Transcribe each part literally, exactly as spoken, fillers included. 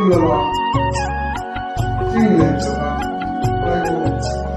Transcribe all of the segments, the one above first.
Welcome, Mister K. Welcome, Mister K.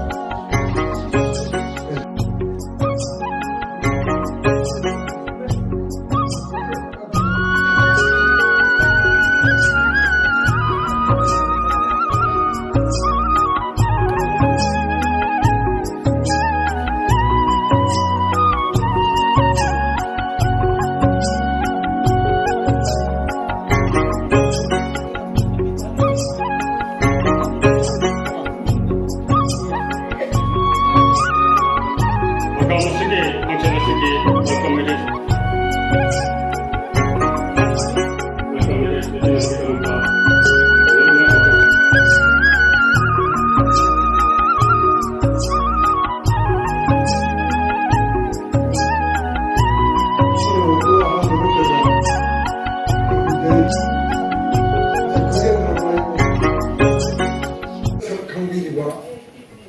ꯈꯪꯕꯤꯔꯤꯕ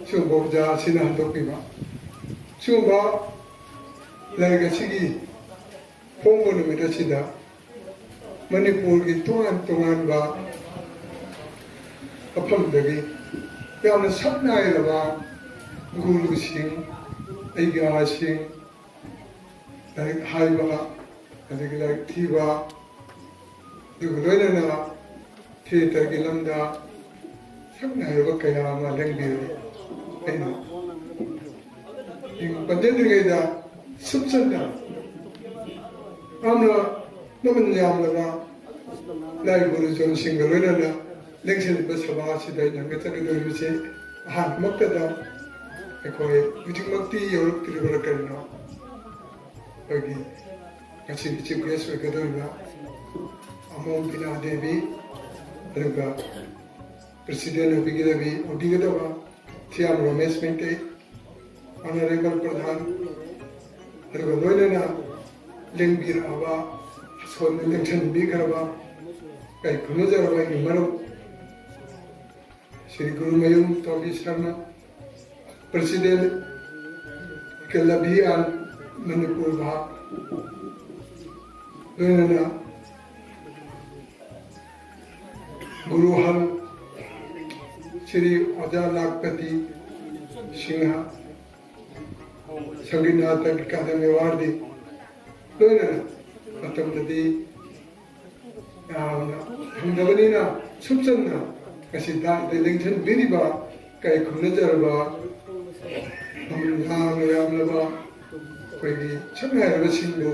ꯁꯤꯒꯨꯝꯕ ꯑꯣꯖꯥ ꯑꯁꯤꯅ ꯍꯟꯗꯣꯛꯄꯤꯕ ꯁꯤꯒꯨꯝꯕ ꯂꯥꯏꯔꯤꯛ ꯑꯁꯤꯒꯤ ꯐꯣꯡꯕ ꯅꯨꯃꯤꯠ ꯑꯁꯤꯗ ꯃꯅꯤꯄꯨꯔꯒꯤ ꯇꯣꯉꯥꯟ ꯇꯣꯉꯥꯟꯕ ꯃꯐꯝꯗꯒꯤ ꯌꯥꯝꯅ ꯁꯛ ꯅꯥꯏꯔꯕ ꯒꯨꯔꯨꯁꯤꯡ, ꯑꯩꯒ꯭ꯌꯥꯁꯤꯡ, ꯂꯥꯏꯔꯤꯛ ꯍꯥꯏꯕ, ꯑꯗꯒꯤ ꯂꯥꯏꯔꯤꯛ ꯊꯤꯕ, ꯑꯗꯨꯒ ꯂꯣꯏꯅꯅ ꯊꯤꯌꯦꯇꯔꯒꯤ ꯂꯝꯗ ꯁꯛ ꯅꯥꯏꯔꯕ ꯀꯌꯥ ꯑꯃ ꯂꯦꯡꯕꯤꯔꯦ꯫ ꯑꯩꯅ ꯄꯟꯖꯗ꯭ꯔꯤꯉꯩꯗ ꯁꯨꯞꯆꯟꯅ ꯌꯥꯝꯅ ꯃꯃꯜ ꯌꯥꯝꯂꯕ ꯂꯥꯏ ꯒꯨꯔꯨꯖꯟꯁꯤꯡꯒ ꯂꯣꯏꯅꯅ ꯂꯦꯡꯁꯤꯜꯂꯤꯕ ꯁꯚꯥ ꯑꯁꯤꯗ ꯑꯩꯅ ꯍꯪꯒꯠꯆꯒꯗꯧꯔꯤꯕꯁꯤ ꯑꯍꯥꯟꯕꯃꯛꯇꯗ ꯑꯩꯈꯣꯏ ꯍꯧꯖꯤꯛꯃꯛꯇꯤ ꯌꯧꯔꯛꯇ꯭ꯔꯤꯕꯔꯥ ꯀꯔꯤꯅꯣ, ꯑꯩꯈꯣꯏꯒꯤ ꯉꯁꯤꯒꯤ ꯆꯤꯐ ꯒꯦꯁ ꯑꯣꯏꯒꯗꯧꯔꯤꯕ ꯑꯃꯣꯝ ꯕꯤꯅꯥ ꯗꯦꯕꯤ, ꯑꯗꯨꯒ ꯄ꯭ꯔꯁꯤꯗꯦꯟ ꯑꯣꯏꯕꯤꯒꯗꯕꯤ-, ꯑꯣꯏꯕꯤꯒꯗꯕ ꯊꯤꯌꯥꯝ ꯔꯣꯃꯦꯁ ꯃꯩꯇꯩ, ꯑꯣꯅꯔꯦꯕꯜ ꯄ꯭ꯔꯙꯥꯟ, ꯑꯗꯨꯒ ꯂꯣꯏꯅꯅ ꯂꯦꯡꯕꯤꯔꯛꯑꯕ, ꯑꯁꯣꯟꯕ ꯂꯦꯡꯁꯤꯟꯕꯤꯈ꯭ꯔꯕ, ꯀꯩ ꯈꯨꯔꯨꯝꯖꯔꯕ ꯑꯩꯒꯤ ꯃꯔꯨꯞ ꯁ꯭ꯔꯤ ꯒꯨꯔꯨꯃꯌꯨꯝ ꯇꯣꯝꯕꯤ ꯁꯔꯃ, ꯄ꯭ꯔꯁꯤꯗꯦꯟ ꯀꯦꯂꯕꯤꯌꯥꯟ ꯃꯅꯤꯄꯨꯔ ꯚꯥꯛ, ꯂꯣꯏꯅꯅ ꯒꯨꯔꯨ ꯍꯜ, ꯁ꯭ꯔꯤ ꯑꯣꯖꯥ ꯂꯥꯈꯄꯇꯤ ꯁꯤꯡꯍ, ꯁꯪꯒꯤꯠ ꯅꯥꯇꯛ ꯑꯦꯀꯥꯗꯦꯃꯤ ꯑꯦꯋꯥꯔꯗꯤ ꯂꯣꯏꯅꯅ ꯃꯇꯝꯗꯗꯤ ꯌꯥꯝꯅ ꯐꯪꯗꯕꯅꯤꯅ, ꯁꯨꯞꯆꯟꯅ ꯉꯁꯤ ꯗꯥꯏꯗ ꯂꯦꯡꯁꯤꯟꯕꯤꯔꯤꯕ ꯏꯀꯥꯏ ꯈꯨꯝꯅꯖꯔꯕ ꯌꯥꯝꯅ ꯌꯥꯝꯂꯕ ꯑꯩꯈꯣꯏꯒꯤ ꯁꯛꯅꯥꯏꯔꯕꯁꯤꯡꯕꯨ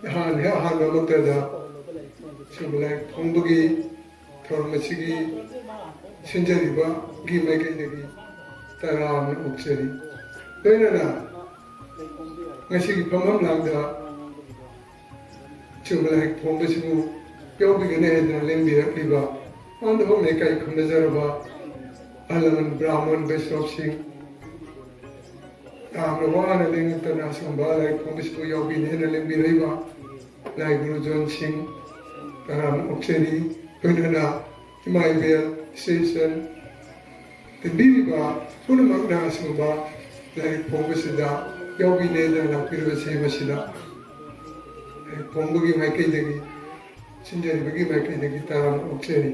ꯏꯍꯥꯟ ꯍꯦꯛ ꯑꯍꯥꯟꯕꯃꯛꯇꯗ ꯁꯤꯒꯨꯝꯕ ꯂꯥꯏꯔꯤꯛ ꯐꯣꯡꯕꯒꯤ ꯊꯧꯔꯝ ꯑꯁꯤꯒꯤ ꯁꯤꯟꯖꯔꯤꯕꯒꯤ ꯃꯥꯏꯀꯩꯗꯒꯤ ꯇꯔꯥꯝꯅ ꯑꯣꯛꯆꯔꯤ꯫ ꯂꯣꯏꯅꯅ ꯉꯁꯤꯒꯤ ꯐꯝꯐꯝ ꯂꯥꯡꯗ ꯁꯤꯒꯨꯝꯕ ꯂꯥꯏꯔꯤꯛ ꯐꯣꯡꯕꯁꯤꯕꯨ ꯌꯥꯎꯕꯤꯒꯅꯤ ꯍꯥꯏꯗꯨꯅ ꯂꯦꯡꯕꯤꯔꯛꯂꯤꯕ ꯄꯥꯟꯗ ꯍꯧꯅ ꯏꯀꯥꯏ ꯈꯨꯝꯅꯖꯔꯕ ꯑꯍꯜ ꯂꯃꯟ ꯕ꯭ꯔꯥꯍꯃꯟ ꯕꯩꯁꯅꯕꯁꯤꯡ, ꯌꯥꯝꯅ ꯋꯥꯅ ꯂꯦꯡꯉꯛꯇꯅ ꯑꯁꯤꯒꯨꯝꯕ ꯂꯥꯏꯔꯤꯛ ꯐꯣꯡꯕꯁꯤꯕꯨ ꯌꯥꯎꯕꯤꯅꯤ ꯍꯥꯏꯅ ꯂꯦꯡꯕꯤꯔꯛꯏꯕ ꯂꯥꯏ ꯒꯨꯔꯨ ꯖꯣꯟꯁꯤꯡ ꯇꯔꯥꯝꯅ ꯑꯣꯛꯆꯔꯤ꯫ ꯂꯣꯏꯅꯅ ꯏꯃꯥ ꯏꯕꯦꯜ, ꯏꯆꯦ ꯏꯆꯟ, ꯇꯤꯟꯕꯤꯔꯤꯕ ꯄꯨꯝꯅꯃꯛꯅ ꯑꯁꯤꯒꯨꯝꯕ ꯂꯥꯏꯔꯤꯛ ꯐꯣꯡꯕꯁꯤꯗ ꯌꯥꯎꯕꯤꯅꯦꯅ ꯂꯥꯛꯄꯤꯔꯤꯕꯁꯦ ꯃꯁꯤꯗ ꯂꯥꯏꯔꯤꯛ ꯐꯣꯡꯕꯒꯤ ꯃꯥꯏꯀꯩꯗꯒꯤ, ꯁꯤꯟꯖꯔꯤꯕꯒꯤ ꯃꯥꯏꯀꯩꯗꯒꯤ ꯇꯔꯥꯝꯅ ꯑꯣꯛꯆꯔꯤ꯫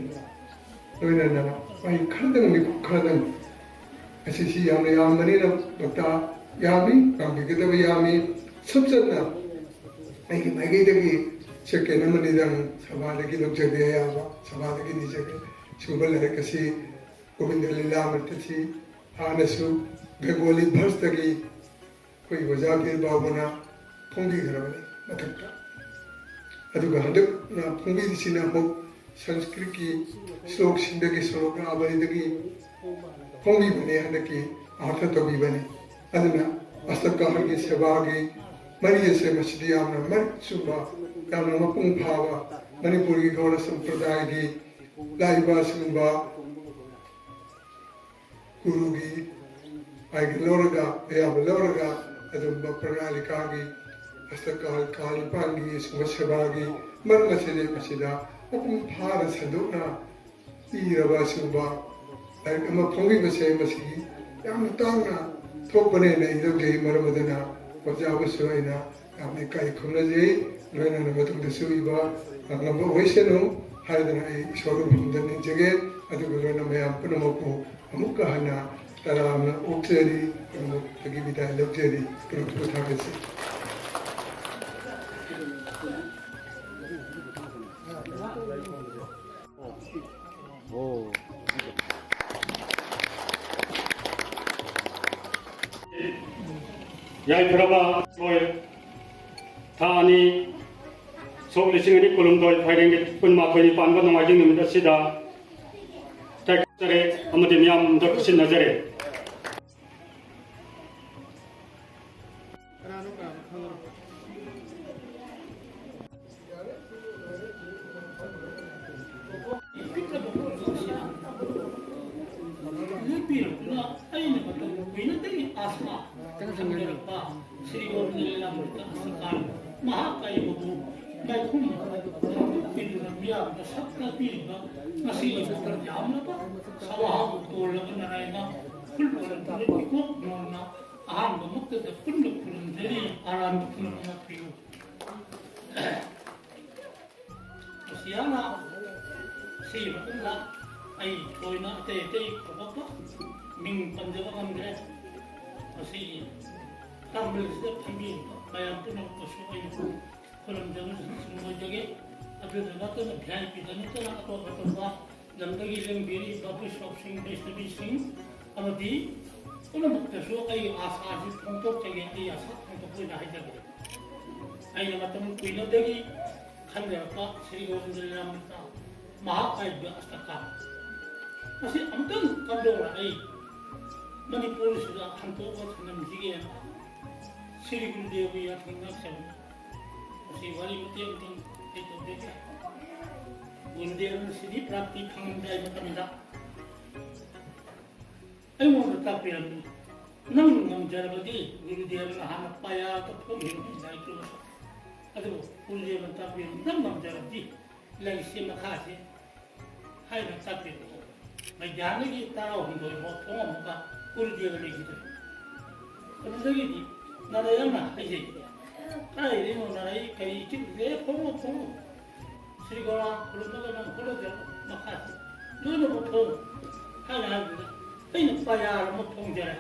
ꯂꯣꯏꯅꯅ ꯋꯥꯍꯩ ꯈꯔꯗꯪ, ꯃꯤꯀꯨꯞ ꯈꯔꯗꯪ, ꯑꯁꯤꯁꯤ ꯌꯥꯝꯅ ꯌꯥꯝꯕꯅꯤꯅ ꯃꯇꯥ ꯌꯥꯝꯃꯤ, ꯉꯥꯡꯕꯤꯒꯗꯕ ꯌꯥꯝꯃꯤ꯫ ꯁꯨꯞꯆꯟꯅ ꯑꯩꯒꯤ ꯃꯥꯏꯀꯩꯗꯒꯤ ꯁꯦꯀꯦꯟ ꯑꯃꯅꯤꯗꯪ ꯁꯚꯥꯗꯒꯤ ꯂꯧꯖꯒꯦ, ꯑꯌꯥꯕ ꯁꯚꯥꯗꯒꯤ ꯅꯤꯖꯒꯦ꯫ ꯁꯤꯒꯨꯝꯕ ꯂꯥꯏꯔꯤꯛ ꯑꯁꯤ ꯒꯣꯕꯤꯟꯗ ꯂꯤꯂꯥ ꯑꯃ꯭ꯔꯤꯇꯁꯤ ꯍꯥꯟꯅꯁꯨ ꯕꯦꯡꯒꯣꯂꯤ ꯚꯔꯁꯇꯒꯤ ꯑꯩꯈꯣꯏꯒꯤ ꯑꯣꯖꯥ ꯕꯤꯔ ꯕꯥꯕꯨꯅ ꯐꯣꯡꯕꯤꯈ꯭ꯔꯕꯅꯤ ꯃꯊꯛꯇ꯫ ꯑꯗꯨꯒ ꯍꯟꯗꯛꯅ ꯐꯣꯡꯕꯤꯔꯤꯁꯤꯅ ꯑꯃꯨꯛ ꯁꯪꯁꯀ꯭ꯔꯤꯠꯀꯤ ꯁ꯭ꯂꯣꯛꯁꯤꯡꯗꯒꯤ, ꯁ꯭ꯂꯣꯀꯥꯕꯂꯤꯗꯒꯤ ꯐꯣꯡꯕꯤꯕꯅꯤ ꯍꯟꯗꯛꯀꯤ ꯑꯥꯔꯊ ꯇꯧꯕꯤꯕꯅꯤ꯫ ꯑꯗꯨꯅ ꯑꯁꯇꯀꯥꯍꯜꯒꯤ ꯁꯦꯕꯥꯒꯤ ꯃꯔꯤ ꯑꯁꯦ ꯃꯁꯤꯗꯤ ꯌꯥꯝꯅ ꯃꯔꯤꯛ ꯆꯨꯝꯕ, ꯌꯥꯝꯅ ꯃꯄꯨꯡ ꯐꯥꯕ ꯃꯅꯤꯄꯨꯔꯒꯤ ꯒꯧꯔ ꯁꯝꯄ꯭ꯔꯗꯥꯌꯒꯤ ꯂꯥꯛꯏꯕ ꯑꯁꯤꯒꯨꯝꯕ ꯒꯨꯔꯨꯒꯤ ꯍꯥꯏꯒ ꯂꯧꯔꯒ, ꯑꯌꯥꯕ ꯂꯧꯔꯒ ꯑꯗꯨꯒꯨꯝꯕ ꯄ꯭ꯔꯅꯥꯂꯤꯀꯥꯒꯤ ꯑꯁꯇꯀꯥꯍꯜ ꯀꯥ ꯅꯤꯄꯥꯟꯒꯤ ꯑꯁꯤꯒꯨꯝꯕ ꯁꯦꯕꯥꯒꯤ ꯃꯔꯝ ꯑꯁꯤꯗꯤ ꯃꯁꯤꯗ ꯃꯄꯨꯡ ꯐꯥꯅ ꯁꯟꯗꯣꯛꯅ ꯏꯔꯕ ꯑꯁꯤꯒꯨꯝꯕ ꯂꯥꯏꯔꯤꯛ ꯑꯃ ꯐꯣꯡꯕꯤꯕꯁꯦ ꯃꯁꯤꯒꯤ ꯌꯥꯝꯅ ꯇꯥꯡꯅ ꯊꯣꯛꯄꯅꯦꯅ ꯑꯩ ꯂꯧꯖꯩ꯫ ꯃꯔꯝ ꯑꯗꯨꯅ ꯑꯣꯖꯥꯕꯨꯁꯨ ꯑꯩꯅ ꯌꯥꯝꯅ ꯏꯀꯥꯏ ꯈꯨꯝꯅꯖꯩ꯫ ꯂꯣꯏꯅꯅ ꯃꯇꯨꯡꯗꯁꯨ ꯏꯕ ꯉꯝꯕ ꯑꯣꯏꯁꯅꯨ꯫ ꯍꯥꯏꯗꯨꯅ ꯑꯩ ꯏꯁꯣꯔꯒꯤ ꯃꯐꯝꯗ ꯅꯤꯡꯖꯒꯦ꯫ ꯑꯗꯨꯒ ꯂꯣꯏꯅ ꯃꯌꯥꯝ ꯄꯨꯝꯅꯃꯛꯄꯨ ꯑꯃꯨꯛꯀ ꯍꯟꯅ ꯇꯔꯥꯝꯅ ꯑꯣꯛꯆꯔꯤ, ꯄꯨꯝꯅꯃꯛꯇꯒꯤ ꯕꯤꯗꯥꯏ ꯂꯧꯖꯔꯤ꯫ ꯄꯨꯝꯅꯃꯛꯄꯨ ꯊꯥꯒꯠꯆꯔꯤ꯫ ꯌꯥꯏꯐꯔꯕ ꯊꯥ ꯑꯅꯤ, ꯁꯣꯛ ꯂꯤꯁꯤꯡ ꯑꯅꯤ ꯀꯨꯟꯍꯨꯝꯗꯣꯏ, ꯐꯥꯏꯔꯦꯟꯒꯤ ꯀꯨꯟꯃꯥꯊꯣꯏꯅꯤ ꯄꯥꯟꯕ ꯅꯣꯡꯃꯥꯏꯖꯤꯡ ꯅꯨꯃꯤꯠ ꯑꯁꯤꯗ ꯇꯔꯦꯠ ꯑꯃꯗꯤ ꯃꯤꯌꯥꯝꯗ ꯈꯨꯠꯁꯤꯟꯅꯖꯔꯤ꯫ ꯂꯦꯞꯄꯤꯔꯛꯇꯨꯅ ꯑꯩꯅ ꯃꯇꯝ ꯀꯨꯏꯅꯗꯒꯤ ꯑꯥꯁꯥ ꯊꯝꯖꯔꯛꯄ ꯁ꯭ꯔꯤ ꯒꯣꯕꯤꯟꯗ ꯂꯤꯂꯥ ꯃꯍꯥꯀꯥꯏꯕꯕꯨ ꯃꯥꯏꯈꯨꯝ ꯄꯤꯗꯨꯅ ꯃꯤꯌꯥꯝꯗ ꯁꯛ ꯇꯥꯛꯄꯤꯔꯤꯕ ꯉꯁꯤꯒꯤ ꯃꯇꯝ ꯌꯥꯝꯂꯕ ꯁꯚꯥꯕꯨ ꯇꯣꯜꯂꯕ ꯅꯔꯥꯏꯅ ꯐꯨꯜ ꯑꯣꯏꯔꯛꯇꯨꯅ ꯏꯀꯣꯛ ꯅꯣꯟꯅ ꯑꯍꯥꯟꯕꯃꯛꯇꯗ ꯄꯨꯟꯅ ꯈꯨꯔꯨꯝꯖꯔꯤ, ꯑꯔꯥꯟꯕ ꯄꯨꯝꯅꯃꯛ ꯉꯥꯛꯄꯤꯌꯨ꯫ ꯃꯁꯤꯌꯥꯅ ꯁꯤꯒꯤ ꯃꯇꯨꯡꯗ ꯑꯩ ꯊꯣꯏꯅ ꯑꯇꯩ ꯑꯇꯩ ꯊꯣꯏꯗꯣꯛꯄ ꯃꯤꯡ ꯄꯟꯖꯕ ꯉꯝꯗ꯭ꯔꯦ꯫ ꯃꯁꯤꯒꯤ ꯇꯥꯃꯤꯜꯁꯤꯗ ꯐꯝꯕꯤꯔꯤꯕ ꯃꯌꯥꯝ ꯄꯨꯝꯅꯃꯛꯇꯁꯨ ꯑꯩꯅ ꯈꯨꯔꯨꯝꯖꯕ ꯁꯨꯝ ꯑꯣꯏꯖꯒꯦ꯫ ꯑꯗꯨꯗ ꯅꯠꯇꯅ ꯚꯤ ꯑꯥꯏ ꯄꯤꯗ ꯅꯠꯇꯅ ꯑꯇꯣꯞ ꯑꯇꯣꯞꯄ ꯂꯝꯗꯒꯤ ꯂꯦꯡꯕꯤꯔꯤꯕ ꯕꯤꯁꯣꯞꯁꯤꯡ, ꯕꯩꯁꯅꯕꯤꯁꯤꯡ ꯑꯃꯗꯤ ꯄꯨꯝꯅꯃꯛꯇꯁꯨ ꯑꯩꯒꯤ ꯑꯥꯁꯥꯁꯤ ꯐꯣꯡꯗꯣꯛꯆꯒꯦ, ꯑꯩ ꯑꯥꯁꯥ ꯐꯣꯡꯗꯣꯛꯄ ꯑꯣꯏꯅ ꯍꯥꯏꯖꯒꯦ꯫ ꯑꯩꯅ ꯃꯇꯝ ꯀꯨꯏꯅꯗꯒꯤ ꯈꯟꯖꯔꯛꯄ ꯁ꯭ꯔꯤ ꯒꯣꯕꯤꯟꯗ ꯂꯤꯂꯥꯃ꯭ꯔꯤꯇ ꯃꯍꯥꯀꯥꯕ꯭ꯌ ꯑꯁꯇꯀꯥ ꯑꯁꯤ ꯑꯃꯨꯛꯇꯪ ꯀꯝꯗꯧꯅ ꯑꯩ ꯃꯅꯤꯄꯨꯔꯁꯤꯗ ꯍꯟꯗꯣꯛꯑꯒ ꯊꯝꯂꯝꯁꯤꯒꯦꯅ ꯁ꯭ꯔꯤ ꯒꯨꯔꯨꯗꯦꯕ ꯌꯥꯊꯪ ꯉꯥꯛꯆꯕꯅꯤ꯫ ꯃꯁꯤ ꯋꯥꯔꯤ ꯃꯇꯦꯛ ꯑꯃꯇꯪ ꯑꯩ ꯇꯧꯖꯒꯦ꯫ ꯒꯨꯔꯨꯗꯦꯕꯅ ꯁꯤꯗꯤ ꯄ꯭ꯔꯥꯞꯇꯤ ꯐꯪꯂꯝꯗꯥꯏ ꯃꯇꯝꯗ ꯑꯩꯉꯣꯟꯗ ꯇꯥꯛꯄꯤꯔꯝꯃꯤ꯫ ꯅꯪ ꯉꯝꯖꯔꯕꯗꯤ ꯒꯨꯔꯨꯗꯦꯕꯅ ꯍꯥꯟꯅ ꯄꯥꯌꯥꯗ ꯐꯣꯡꯈꯤꯕꯅꯤ ꯂꯥꯏꯔꯤꯛꯇꯨ꯫ ꯑꯗꯨꯕꯨ ꯒꯨꯔꯨꯗꯦꯕꯅ ꯇꯥꯛꯄꯤꯔꯝꯃꯤ, ꯅꯪ ꯉꯝꯖꯔꯕꯗꯤ ꯂꯥꯏꯔꯤꯛꯁꯤ ꯃꯈꯥꯁꯤ ꯍꯥꯏꯅ ꯇꯥꯛꯄꯤꯔꯝꯃꯤ꯫ ꯃꯩꯙ꯭ꯌꯥꯟꯗꯒꯤ ꯇꯔꯥꯍꯨꯝꯗꯣꯏ ꯐꯥꯎ ꯐꯣꯡꯉꯝꯃꯒ ꯒꯨꯔꯨꯗꯦꯕ ꯂꯩꯈꯤꯗ꯭ꯔꯦ꯫ ꯑꯗꯨꯗꯒꯤꯗꯤ ꯅꯥꯔꯥꯌꯟꯅ ꯍꯥꯏꯖꯩ, "ꯀꯗꯥꯏꯗꯩꯅꯣ ꯅꯥꯔꯥꯌꯟ, ꯀꯔꯤ ꯏꯆꯤꯛ ꯏꯆꯤꯛ ꯐꯣꯡꯉꯣ ꯐꯣꯡꯉꯣ꯫ ꯁ꯭ꯔꯤ ꯒꯣꯔꯥ ꯈꯨꯔꯨꯝꯃꯒ ꯅꯪ ꯍꯣꯠꯅꯖꯔꯣ, ꯃꯈꯥ ꯂꯣꯏꯅꯃꯛ ꯐꯣꯡ ꯍꯥꯏꯅ ꯍꯥꯏꯕꯗꯨꯗ ꯑꯩꯅ ꯄꯌꯥꯔ ꯑꯃ ꯐꯣꯡꯖꯔꯦ꯫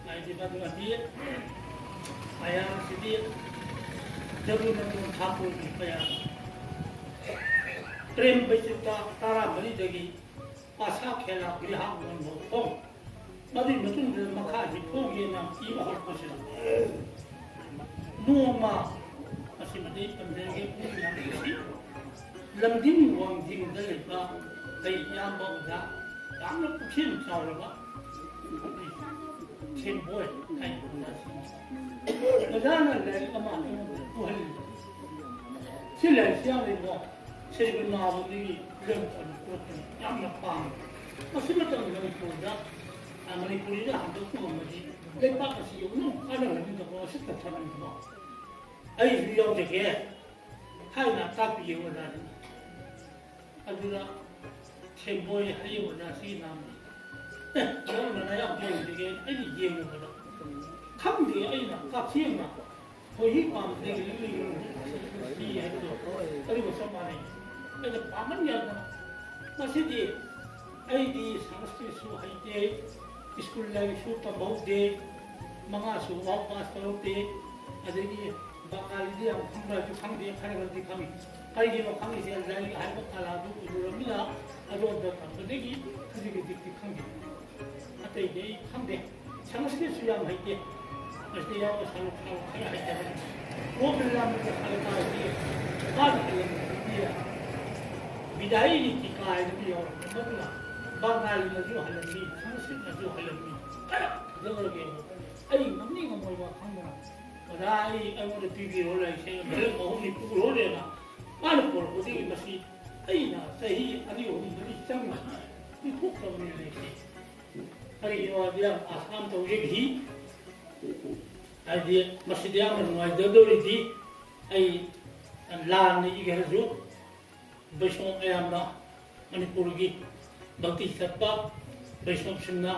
ꯍꯥꯏꯗꯤ ꯃꯗꯨꯃꯗꯤ ꯄꯌꯥꯔꯁꯤꯗꯤ ꯖꯔꯨꯅꯥꯊ ꯊꯥꯀꯨꯔꯒꯤ ꯄꯌꯥꯔ꯫ ꯄ꯭ꯔꯦꯝ ꯕꯩꯆꯤꯇ꯭ꯔ ꯇꯔꯥꯃꯔꯤꯗꯒꯤ ꯄꯥꯁꯥ ꯈꯦꯂꯥ ꯒ꯭ꯔꯤꯍꯥꯡ ꯃꯟꯕ ꯐꯣꯡ꯫ ꯃꯗꯨꯒꯤ ꯃꯇꯨꯡꯗ ꯃꯈꯥꯁꯤ ꯐꯣꯡꯒꯦꯅ ꯏꯕ ꯍꯧꯔꯛꯄꯁꯤꯗ ꯅꯣꯡꯃ, ꯃꯁꯤꯃꯗꯤ ꯄꯟꯖꯔꯒꯦ, ꯄꯨꯛꯅꯤꯡ ꯌꯥꯝ ꯅꯨꯡꯁꯤ꯫ ꯂꯝꯗꯤꯡ ꯋꯥꯡꯖꯤꯡꯗ ꯂꯩꯕ ꯑꯩ ꯏꯌꯥꯝꯕ ꯑꯣꯖꯥ, ꯌꯥꯝꯅ ꯄꯨꯛꯁꯦꯝ ꯆꯥꯎꯔꯕ ꯁꯦꯝꯕꯣꯏ ꯍꯥꯏꯅ ꯑꯣꯖꯥꯁꯤꯡ, ꯑꯣꯖꯥꯅ ꯂꯥꯏꯔꯤꯛ ꯑꯃ ꯑꯩꯉꯣꯟꯗ ꯄꯨꯍꯜꯂꯤ꯫ ꯁꯤ ꯂꯥꯏꯔꯤꯛꯁꯤ ꯌꯥꯝ ꯂꯩꯕ ꯁꯤꯔꯤꯕ ꯅꯥꯕꯗꯒꯤ ꯐꯤꯂꯝ ꯇꯝꯕ ꯈꯣꯠꯄꯅꯤ ꯌꯥꯝꯅ ꯄꯥꯝꯃꯤ꯫ ꯃꯁꯤ ꯃꯇꯝꯗ ꯃꯅꯤꯄꯨꯔꯗ, ꯑ, ꯃꯅꯤꯄꯨꯔꯤꯗ ꯍꯟꯗꯣꯛꯄ ꯉꯝꯃꯗꯤ ꯂꯩꯕꯥꯛ ꯑꯁꯤ ꯌꯧꯅ ꯀꯥꯟꯅꯔꯅꯤꯗꯀꯣ, ꯁꯤ ꯇꯧꯊꯔꯅꯤꯗꯀꯣ꯫ ꯑꯩꯁꯨ ꯌꯥꯎꯖꯒꯦ ꯍꯥꯏꯅ ꯇꯥꯛꯄꯤꯌꯦ ꯑꯣꯖꯥꯁꯤꯅ꯫ ꯑꯗꯨꯗ ꯁꯦꯝꯕꯣꯏ ꯍꯥꯏꯌꯦ ꯑꯣꯖꯥꯁꯤꯒꯤ ꯅꯥꯝꯅꯤ꯫ "ꯑꯦ, ꯅꯪꯅ ꯅꯌꯥꯝ ꯌꯦꯡꯖꯒꯦ, ꯑꯩꯅ ꯌꯦꯡꯉꯨꯕꯗ ꯈꯪꯗꯦ, ꯑꯩꯅ ꯀꯛꯆꯦꯡꯅ ꯈꯣꯏꯍꯤ ꯄꯥꯝꯕꯗꯒꯤ ꯂꯤꯛꯂꯤ ꯁꯤ ꯍꯥꯏꯕꯗꯣ ꯑꯗꯨꯒ ꯆꯞ ꯃꯥꯟꯅꯩ꯫ ꯑꯩꯅ ꯄꯥꯝꯃꯟ ꯌꯥꯗꯅ ꯃꯁꯤꯗꯤ ꯑꯩꯗꯤ ꯁꯪꯁꯀ꯭ꯔꯤꯠꯁꯨ ꯍꯩꯇꯦ, ꯁ꯭ꯀꯨꯜ ꯂꯥꯏꯔꯤꯛꯁꯨ ꯇꯝꯍꯧꯗꯦ, ꯃꯉꯥꯁꯨ ꯐꯥꯎ ꯄꯥꯁ ꯇꯧꯔꯛꯇꯦ, ꯑꯗꯒꯤ ꯕꯪꯒꯥꯂꯤꯗꯤ ꯌꯥꯝ ꯈꯪꯕ꯭ꯔꯥꯁꯨ ꯈꯪꯗꯦ, ꯈꯔ ꯈꯔꯗꯤ ꯈꯪꯉꯤ꯫ ꯀꯔꯤꯒꯤꯅꯣ ꯈꯪꯉꯤꯁꯦ? ꯂꯥꯏꯔꯤꯛ ꯍꯥꯏꯕ ꯀꯂꯥꯗꯨ ꯎꯔꯨꯔꯃꯤꯅ ꯑꯗꯣꯝꯗ ꯇꯝꯕꯗꯒꯤ ꯈꯖꯤꯛ ꯈꯖꯤꯛꯇꯤ ꯈꯪꯉꯤ꯫ ꯑꯇꯩꯗꯤ ꯑꯩ ꯈꯪꯗꯦ꯫ ꯁꯪꯁꯀ꯭ꯔꯤꯠꯁꯨ ꯌꯥꯝ ꯍꯩꯇꯦ꯫ ꯃꯁꯤꯗ ꯌꯥꯎꯕ ꯁꯔꯨꯛ ꯁꯔꯨꯛ ꯈꯔ ꯍꯩꯇꯕꯅꯤ꯫ ꯒꯣꯕꯤꯟꯗ ꯔꯥꯝ ꯁꯔꯀꯥꯔꯒꯤ ꯃꯥꯅ ꯍꯩꯍꯟꯕꯗꯒꯤ ꯕꯤꯗꯥꯏꯒꯤ ꯇꯤꯀꯥ ꯍꯥꯏꯕ ꯌꯥꯎꯔꯛꯄ ꯃꯗꯨꯅ ꯕꯪꯒꯥꯂꯤꯅꯁꯨ ꯍꯩꯍꯜꯂꯝꯃꯤ, ꯁꯪꯁꯀ꯭ꯔꯤꯠꯅꯁꯨ ꯍꯩꯍꯜꯂꯝꯃꯤ꯫ ꯀꯌꯥꯝ ꯐꯖꯈ꯭ꯔꯒꯦ ꯌꯦꯡꯉꯨ꯫ ꯑꯩ ꯉꯝꯅꯤ ꯉꯝꯃꯣꯏꯕ ꯈꯪꯗꯅ, "ꯑꯣꯖꯥ, ꯑꯩ, ꯑꯩꯉꯣꯟꯗ ꯄꯤꯕꯤꯔꯣ ꯂꯥꯏꯔꯤꯛꯁꯦ, ꯃꯔꯦꯜ ꯑꯍꯨꯝꯅꯤ ꯄꯨꯔꯣꯅꯦꯅ" ꯃꯥꯅ ꯄꯨꯔꯛꯄꯗꯒꯤ ꯃꯁꯤ ꯑꯩꯅ ꯆꯍꯤ ꯑꯅꯤ ꯑꯍꯨꯝ ꯃꯔꯤ ꯆꯪꯅ ꯄꯤꯊꯣꯛꯈ꯭ꯔꯕꯅꯤ ꯂꯥꯏꯔꯤꯛꯁꯦ꯫ ꯀꯔꯤꯒꯤꯅꯣ ꯍꯥꯏꯕꯗ ꯑꯥꯁꯥꯝ ꯇꯧꯖꯈꯤ꯫ ꯍꯥꯏꯗꯤ ꯃꯁꯤꯗ ꯌꯥꯝꯅ ꯅꯨꯡꯉꯥꯏꯖꯗꯧꯔꯤꯗꯤ ꯑꯩ ꯂꯥꯟꯅ ꯏꯈ꯭ꯔꯁꯨ ꯕꯩꯁꯅꯣꯞ ꯑꯌꯥꯝꯕ ꯃꯅꯤꯄꯨꯔꯒꯤ ꯚꯛꯇꯤ ꯆꯠꯄ ꯕꯩꯁꯅꯣꯞꯁꯤꯡꯅ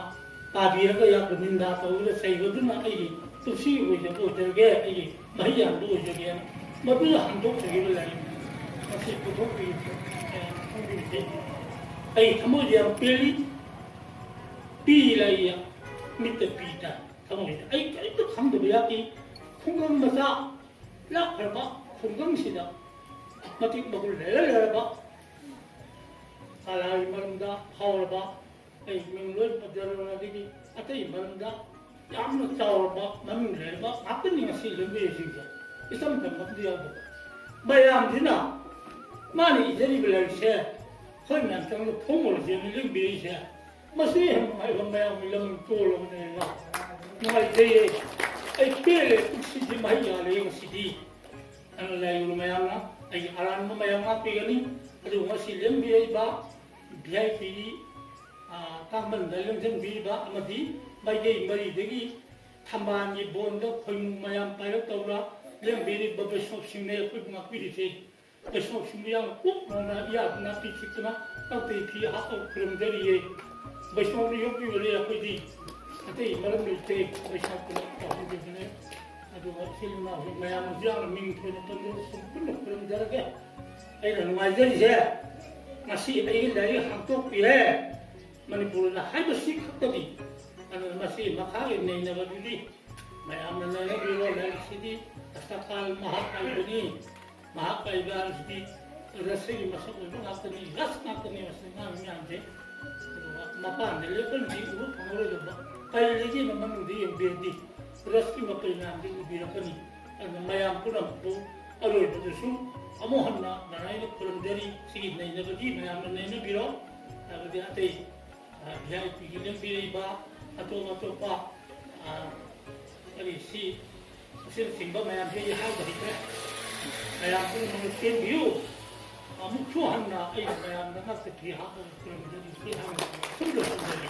ꯇꯥꯕꯤꯔꯒ ꯌꯥꯝꯅ ꯅꯤꯟꯗꯥ ꯇꯧꯗꯨꯅ ꯆꯩꯕꯗꯨꯅ ꯑꯩꯒꯤ ꯄꯨꯟꯁꯤꯒꯤ ꯑꯣꯏꯖꯕ ꯑꯣꯏꯖꯔꯒꯦ, ꯑꯩꯒꯤ ꯃꯍꯩ ꯌꯥꯟꯕ ꯑꯣꯏꯖꯒꯦꯅ ꯃꯗꯨꯗ ꯍꯟꯗꯣꯛꯆꯈꯤꯕ ꯂꯥꯏꯔꯤꯛꯅꯤ꯫ ꯉꯁꯤ ꯄꯨꯊꯣꯛꯄꯤꯔꯤꯕ ꯃꯌꯥꯝ ꯈꯪꯕꯤꯔꯤꯁꯦ ꯑꯩ ꯊꯃꯣꯏꯗ ꯌꯥꯝ ꯄꯦꯜꯂꯤ꯫ ꯄꯤ ꯂꯩꯌꯦ, ꯃꯤꯠꯇ ꯄꯤ ꯇꯥꯏ꯫ ꯊꯃꯣꯏꯗ ꯑꯩ ꯀꯔꯤꯝꯇ ꯈꯪꯗꯕ ꯌꯥꯗꯦ꯫ ꯈꯨꯡꯒꯪ ꯃꯆꯥ ꯂꯥꯞꯈ꯭ꯔꯕ ꯈꯨꯡꯒꯪꯁꯤꯗ ꯃꯇꯤꯛ ꯃꯒꯨꯟ ꯂꯩꯔ ꯂꯩꯔꯕ ꯀꯂꯥꯒꯤ ꯃꯔꯝꯗ ꯐꯥꯎꯔꯕ, ꯑꯩ ꯃꯤꯡ ꯂꯣꯏ ꯄꯟꯖꯔꯔꯣꯏ, ꯑꯗꯒꯤ ꯑꯇꯩ ꯃꯔꯝꯗ ꯌꯥꯝꯅ ꯆꯥꯎꯔꯕ ꯃꯃꯤꯡ ꯂꯩꯔꯕ ꯉꯥꯛꯇꯅꯤ ꯉꯁꯤ ꯂꯦꯝꯕꯤꯔꯤꯁꯤꯡꯁꯦ꯫ ꯏꯆꯝ ꯆꯝꯕ ꯑꯝꯇ ꯌꯥꯎꯗꯕ꯫ ꯃꯌꯥꯝꯁꯤꯅ ꯃꯥꯅ ꯏꯖꯔꯤꯕ ꯂꯥꯏꯔꯤꯛꯁꯦ ꯑꯩꯈꯣꯏ ꯃꯌꯥꯝ ꯆꯪꯗ ꯐꯣꯡꯉꯨꯔꯁꯦꯅ ꯂꯦꯝꯕꯤꯔꯤꯁꯦ꯫ ꯃꯁꯤ ꯍꯦꯟꯅ ꯅꯨꯡꯉꯥꯏꯕ ꯃꯌꯥꯝꯒꯤ ꯂꯝ ꯇꯣꯜꯂꯕꯅꯦꯅ ꯅꯨꯡꯉꯥꯏꯖꯩꯌꯦ꯫ ꯑꯩ ꯄꯦꯜꯂꯦ, ꯄꯨꯟꯁꯤꯁꯦ ꯃꯍꯩ ꯌꯥꯜꯂꯦ ꯉꯁꯤꯗꯤ꯫ ꯑꯗꯨꯅ ꯂꯥꯏꯔꯤꯛ ꯃꯌꯥꯝꯅ ꯑꯩꯒꯤ ꯑꯔꯥꯟꯕ ꯃꯌꯥꯝ ꯉꯥꯛꯄꯤꯒꯅꯤ꯫ ꯑꯗꯨꯕꯨ ꯉꯁꯤ ꯂꯦꯝꯕꯤꯔꯛꯏꯕ ꯚꯤ ꯑꯥꯏ ꯄꯤ, ꯑ, ꯇꯥꯡꯕꯟꯗ ꯂꯦꯡꯁꯤꯟꯕꯤꯔꯤꯕ ꯑꯃꯗꯤ ꯃꯥꯏꯀꯩ ꯃꯔꯤꯗꯒꯤ ꯊꯝꯕꯥꯜꯒꯤ ꯕꯣꯟꯗ ꯈꯣꯏꯃꯨ ꯃꯌꯥꯝ ꯄꯥꯏꯔꯛꯇꯧꯅ ꯂꯦꯝꯕꯤꯔꯤꯕ ꯕꯤꯁꯣꯞꯁꯤꯡꯅ ꯑꯩꯈꯣꯏꯕꯨ ꯉꯥꯛꯄꯤꯔꯤꯁꯦ꯫ ꯕꯤꯁꯣꯞꯁꯤꯡꯕꯨ ꯌꯥꯝꯅ ꯀꯨꯞꯅ ꯏꯌꯥ ꯅꯥꯄꯤ ꯆꯤꯛꯇꯅ ꯀꯛꯇꯩ ꯐꯤ ꯍꯥꯞꯄ ꯈꯨꯔꯨꯝꯖꯔꯤꯌꯦ꯫ ꯕꯤꯁꯣꯞꯅ ꯌꯣꯛꯄꯤꯕꯅꯦ ꯑꯩꯈꯣꯏꯗꯤ꯫ ꯑꯇꯩ ꯃꯔꯝ ꯂꯩꯇꯦ꯫ ꯕꯤꯁꯣꯞꯇꯨꯅ ꯇꯧꯍꯟꯕꯤꯕꯅꯦ꯫ ꯑꯗꯨꯒ ꯏꯆꯤꯜ ꯏꯅꯥꯎꯁꯤꯡ ꯃꯌꯥꯝꯅꯁꯨ ꯌꯥꯝꯅ ꯃꯤꯡ ꯊꯣꯏꯅ ꯄꯟꯖꯔꯁꯨ ꯄꯨꯟꯅ ꯈꯨꯔꯨꯝꯖꯔꯒꯦ꯫ ꯑꯩꯅ ꯅꯨꯡꯉꯥꯏꯖꯔꯤꯁꯦ ꯉꯁꯤ ꯑꯩꯒꯤ ꯂꯥꯏꯔꯤꯛ ꯍꯥꯡꯗꯣꯛꯄꯤꯔꯦ꯫ ꯃꯅꯤꯄꯨꯔꯗ ꯍꯥꯏꯕꯁꯤ ꯈꯛꯇꯅꯤ꯫ ꯑꯗꯨꯅ ꯃꯁꯤ ꯃꯈꯥꯒꯤ ꯅꯩꯅꯕꯗꯨꯗꯤ ꯃꯌꯥꯝꯅ ꯅꯩꯅꯕꯤꯔꯣ꯫ ꯂꯥꯏꯔꯤꯛꯁꯤꯗꯤ ꯑꯁꯇꯀꯥꯜ ꯃꯍꯥꯛ ꯍꯥꯏꯕꯅꯤ꯫ ꯃꯍꯥꯛ ꯍꯥꯏꯕ ꯍꯥꯏꯕꯁꯤꯗꯤ ꯔꯁꯒꯤ ꯃꯁꯛ ꯑꯣꯏꯕ ꯉꯥꯛꯇꯅꯤ, ꯔꯁ ꯉꯥꯛꯇꯅꯤ ꯃꯁꯤ ꯉꯥꯡꯕ ꯃꯌꯥꯝꯁꯦ꯫ ꯑꯗꯨꯒ ꯃꯄꯥꯟꯗ ꯂꯦꯞꯄꯅꯗꯤ ꯎꯕ ꯐꯪꯉꯔꯣꯏꯗꯕ ꯀꯔꯤ ꯂꯩꯒꯦꯅ ꯃꯅꯨꯡꯗ ꯌꯦꯡꯕꯤꯔꯗꯤ ꯔꯁꯀꯤ ꯃꯄꯩ ꯃꯌꯥꯝꯁꯦ ꯎꯕꯤꯔꯛꯀꯅꯤ꯫ ꯑꯗꯨꯅ ꯃꯌꯥꯝ ꯄꯨꯝꯅꯃꯛꯄꯨ ꯑꯔꯣꯏꯕꯗꯁꯨ ꯑꯃꯨꯛ ꯍꯟꯅ ꯅꯥꯔꯥꯌꯅ ꯈꯨꯔꯨꯝꯖꯔꯤ꯫ ꯁꯤꯒꯤ ꯅꯩꯅꯕꯗꯤ ꯃꯌꯥꯝꯅ ꯅꯩꯅꯕꯤꯔꯣ꯫ ꯍꯥꯏꯕꯗꯤ ꯑꯇꯩ, ꯑ, ꯚꯤ ꯑꯥꯏ ꯄꯤꯒꯤ ꯂꯦꯝꯕꯤꯔꯛꯏꯕ ꯑꯇꯣꯞ ꯑꯇꯣꯞꯄ, ꯑ, ꯀꯔꯤ ꯁꯤ ꯑꯁꯤꯅꯆꯤꯡꯕ ꯃꯌꯥꯝꯁꯦ ꯑꯩ ꯍꯥꯏꯕ ꯍꯩꯇ꯭ꯔꯦ꯫ ꯃꯌꯥꯝ ꯄꯨꯝꯅꯃꯛ ꯆꯦꯟꯕꯤꯌꯨ꯫ ꯑꯃꯨꯛꯁꯨ ꯍꯟꯅ ꯑꯩꯅ ꯃꯌꯥꯝꯗ ꯉꯛꯇ ꯐꯤ ꯍꯥꯞꯄꯒ ꯈꯨꯔꯨꯝꯖꯔꯤ꯫ ꯁꯤ ꯍꯥꯏꯅ ꯁꯨꯝ ꯂꯣꯏꯁꯤꯟꯖꯔꯤ꯫